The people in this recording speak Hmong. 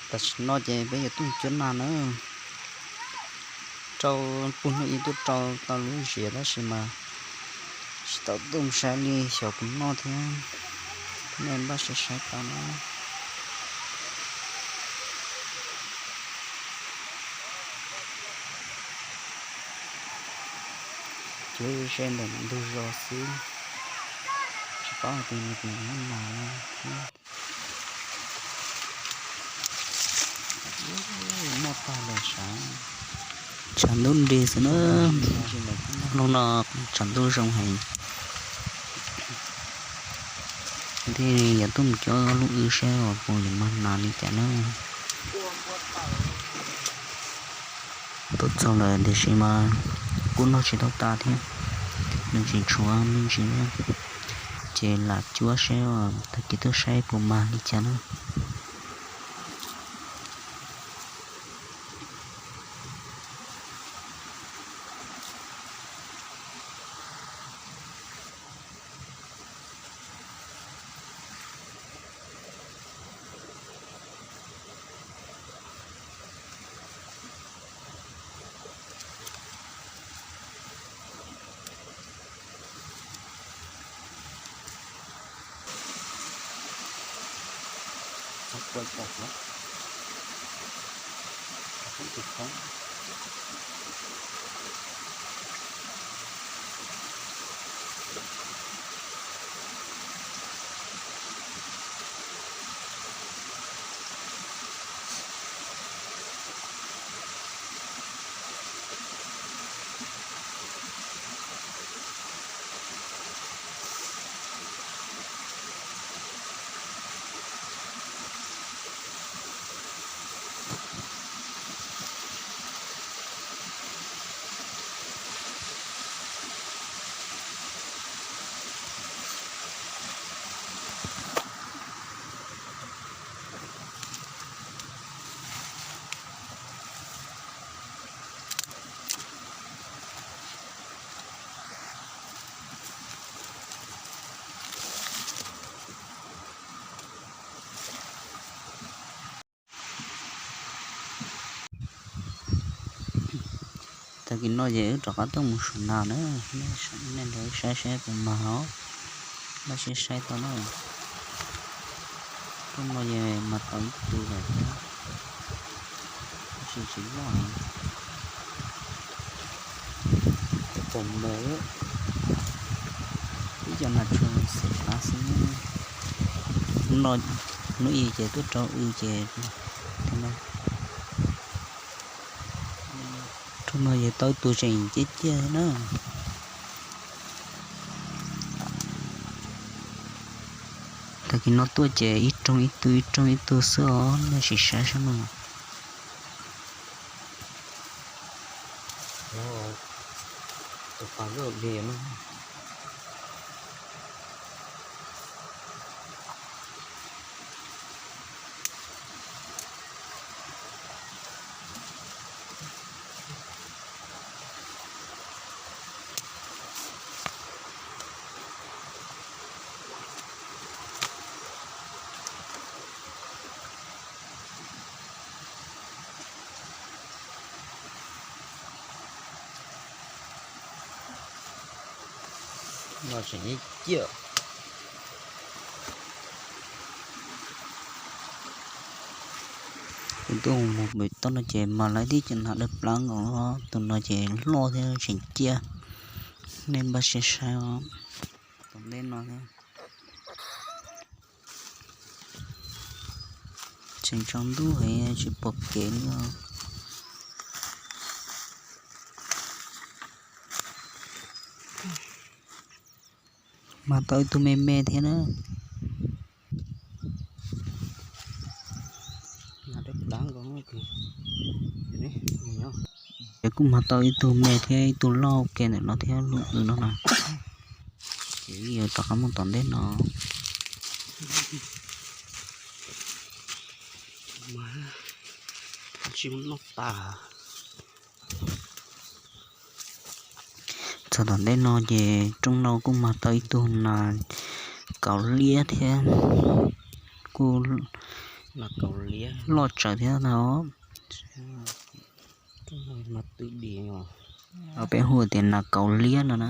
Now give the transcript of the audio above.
Tam sim no ces peb yuav tuaj cuab nas na. Rau puag hnub ib tuaj rau tau lub ziav tab sis mas tsis tau tuaj saib li, xyov puas noj thiab. Nej npaj siab saib tau na. Cuab ze ntawm ntug zos xwb, tsis paub hais tias nws puas muaj nas thiab. Muaj tag lawm sav. Tshav ntuj nrig xwb na. Hnub no tshav ntuj zoo heev. Thiaj yuav tuaj mus cuab lub w saib puas yuav mag nas li cas na. Tuaj txog lawm tiam sis mas kuj noj tsis tau tas thiab, nws tseem tshuav me ntsis na, ces lam cuab seb, tag kis tuaj saib puas mag li cas na. Tag kis no ces wb rov qab tuaj mus saum nas na, nej nrog wb saib saib puas mag os, npaj siab saib tau na. Rooj no ces mag tau ib tug lawm thiab, tab sis tsis loj, pom mus ib co nas tshua xim qab xwb. Hnub i ces tuaj rau w ces, rooj no ces tau ib tug tseem ciaj ciaj thiab na. Tag kis no tuaj ces ib rooj ib tug ib rooj ib tug xwb os, nej sim saib saib no. No tseem ciaj. Kuv tuaj mus pem toj no ces mas lawv tib cov nas dawb plab nkaus, tus no ces loj thiab tseem ciaj. Nej npaj siab saib os. Tom ntej no thiab. Tseem tsaus ntuj heev tsis pom kev li os. Mas tau ib tug me me thiab na. Ces kuj mag tau ib tug me thiab ib tug loj ke ntawm no thiab lub w no na. Ces wb yuav rov qab mus tom ntej no. Txog tom ntej no ces rooj no kuj mag tau ib tug nas kaus liab thiab, kuj Loj tsawv thiab no. Peb hu tias nas kaus liab no na.